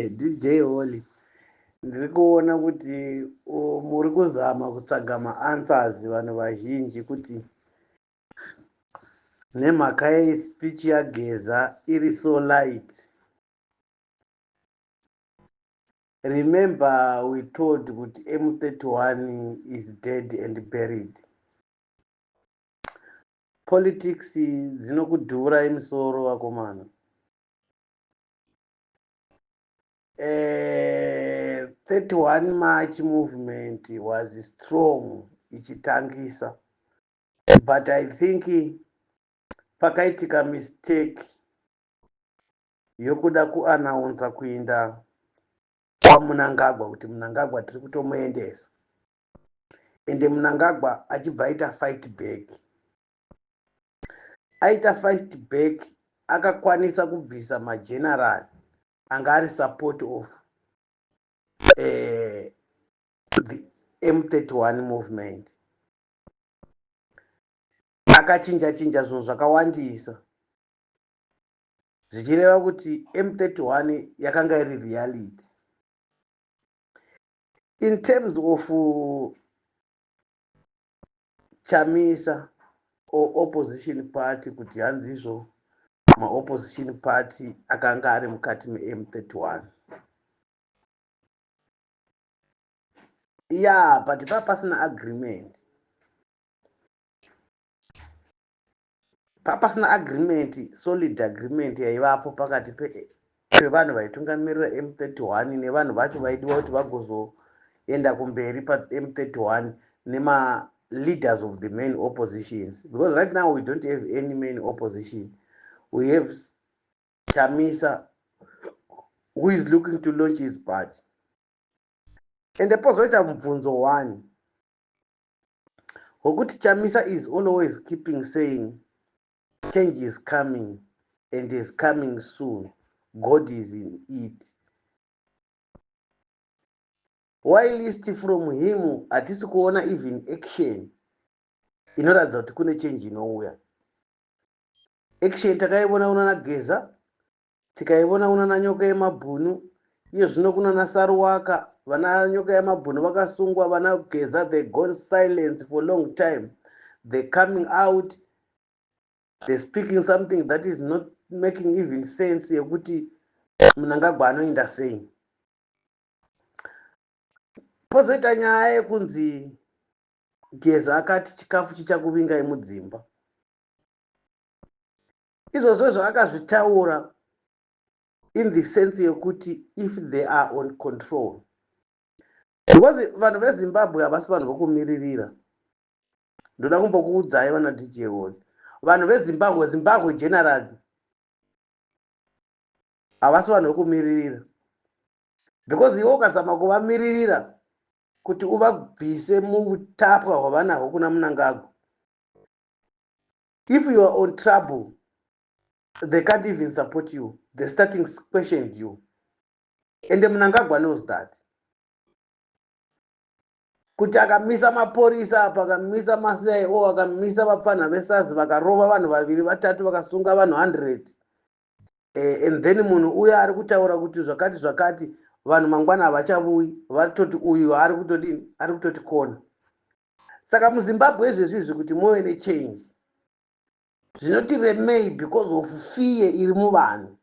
DJ Holly, ndiri kuona kuti muri kuzama kutsvaga maanswers vanhu vazhinji kuti nemhaka yei speech yaGeza iri so light. Remember we told kuti M31 is dead and buried. Politics dzinokudhurai musoro vakomana. 31 March movement was strong ichitangisa, but I think pakaitika mistake yokuda kuanaunza kuinda kwaMunangagwa kuti Mnangagwa tiri kutomuendesa, ende Mnangagwa achibva aita fight back. Aita fight back akakwanisa kubvisa mageneral anga ari support of the M31 movement. Akachinja chinja zvinhu zvakawandisa, zvichireva kuti M31 yakanga iri reality. In terms of Chamisa or opposition party, kuti hanzi izvo maopposition party akanga ari mukati meM31. Yeah, but papasina agreement. Papasina agreement, solid agreement yaivapo pakati pevanhu vaitungamirira M31 nevanhu vacho vaidiwa kuti vagozoenda kumberi pa-M31 nema leaders of the main oppositions, because right now we don't have any main opposition. We have Chamisa, who is looking to launch his party. And pozoita mubvunzo one wekuti Chamisa is always keeping saying change is coming and is coming soon, God is in it. Whilst from him hatisi kuona even action inoratidza kuti kune change inouya. Action takaiona kunana Geza, tikaiona kunana Nyoka yeMabhunu, iye zvino kunana Saruwaka. Vana Nyoka yeMabhunu vakasungwa, vana Geza they gone silence for long time. They coming out, they speaking something that is not making even sense yekuti Mnangagwa anoenda sei. Pozoita nyaya yekunzi Geza akati chikafu chichakuvingai mudzimba. Izvozvo zvaakazvitaura in the sense yekuti if they are on control, because vanhu veZimbabwe havasi vanhu vokumiririra. Ndoda kumbokuudzai vana DJ Wall, vanhu veZimbabwe, Zimbabwe general, havasi vanhu vokumiririra, because iwe ukazama kuvamiririra kuti uvabvise muutapwa hwavanahwo kuna Mnangagwa, if you are on trouble, they can't even support you. They starting questioned you, and Mnangagwa knows that kuti akamisa mapurisa apa, akamisa maCIO, akamisa vapfanha veSAZ, vakarova vanhu vaviri vatatu, vakasunga vanhu 100, and then munhu uyo ari kutaura kuti zvakati zvakati, vanhu mangwana havachavuyi, vatoti uyu ari kutodini, ari kutoti kona. Saka muZimbabwe izvezvi izvi kuti muve nechange zvinoti remei because of fear iri muvanhu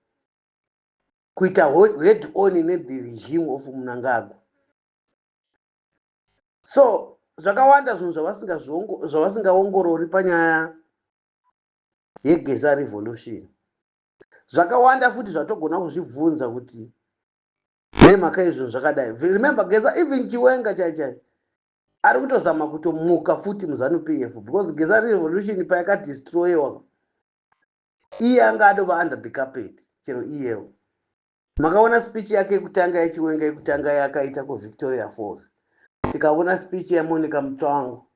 kuita head on nethe regime of Mnangagwa. So zvakawanda zvinhu zvavasingaongorori panyaya yeGeza revolution. Zvakawanda futi zvatogona kuzvibvunza kuti nemhaka yezvinhu zvakadai. Remember Geza, even Chiwenga chai chai ari kutozama kutomuka futi muZANU PF, because Geza revolution payakadestroyiwa, iye anga adova under the carpet. Chero iyewo makaona speech yake yekutanga yeChiwenga yekutanga yakaita kuVictoria Falls, tikaona speech yaMonica Mutsvango.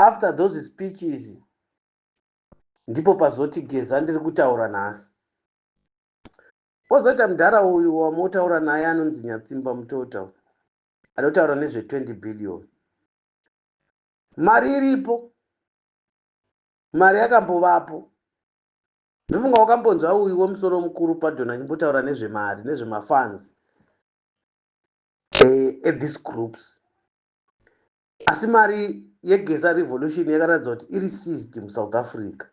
After those speeches ndipo pazoti Geza ndiri kutaura nhasi. Kwozoita mudhara uyu wamotaura naye anonzi Nyatsimba Mutota, anotaura nezve20 billion. Mari iripo, mari yakambovapo. Ndofunga wakambonzwa uyu wemusoro mukuru Pardon achimbotaura nezvemari, nezvemafunds ethis groups. Asi mari yeGeza Revolution yakaratidza kuti iri seized muSouth Africa,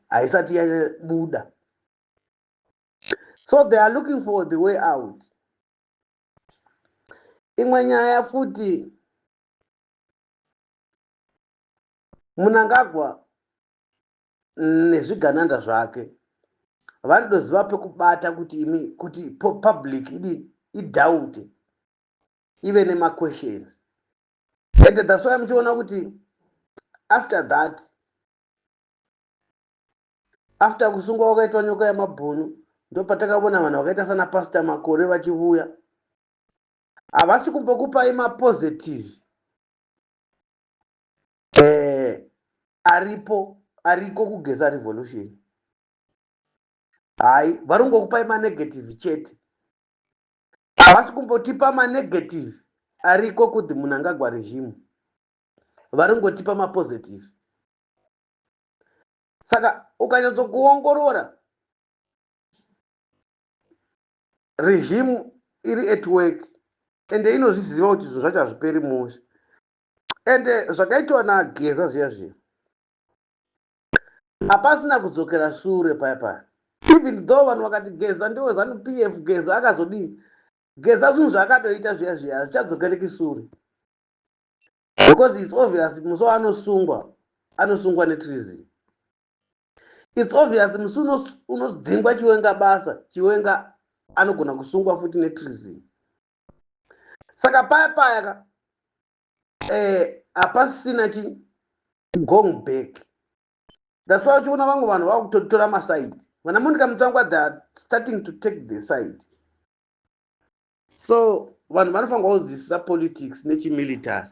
haisati yabuda. So they are looking for the way out. Imwe nyaya futi, Mnangagwa nezvigananda zvake vanotoziva pekubata kuti imi kuti public idi idoubte, ive nemaquestions. And that's why muchiona kuti after that, after kusungwa kwakaitwa Nyoka Yamabhunu, ndo patakaona vanhu vakaita sana Pastor Makore vachivuya. Havasi kumbokupai mapositive aripo ariko kuGeza Revolution. Hai, vari kungokupai manegative chete. Havasi kumbotipa manegative ariko kuti Mnangagwa regime, vari kungotipa mapositive. Saka ukanyatsokuongorora, regime iri at work, ende inozviziva kuti zvinhu zvacho hazviperi mushe. Ende zvakaitwa naGeza zviya zviya, hapasina kudzokera sure paya paya. Even though vanhu vakati Geza ndiwe ZANU PF, Geza akazodini, Geza zvinhu zvaakatoita zviya zviya hazvichadzokereki sure, because it's obvious musi waanosungwa, anosungwa netreason. It's obvious musi unodzingwa Chiwenga basa, Chiwenga anogona kusungwa futi netreason. Saka paya paya ka hapasisina chi going back. That's why uchiona vamwe vanhu vakutotora maside. Vana Monica Mutsvangwa, they are starting to take the side. So vanhu vanofanirwa kudzidzisa politics nechimilitary.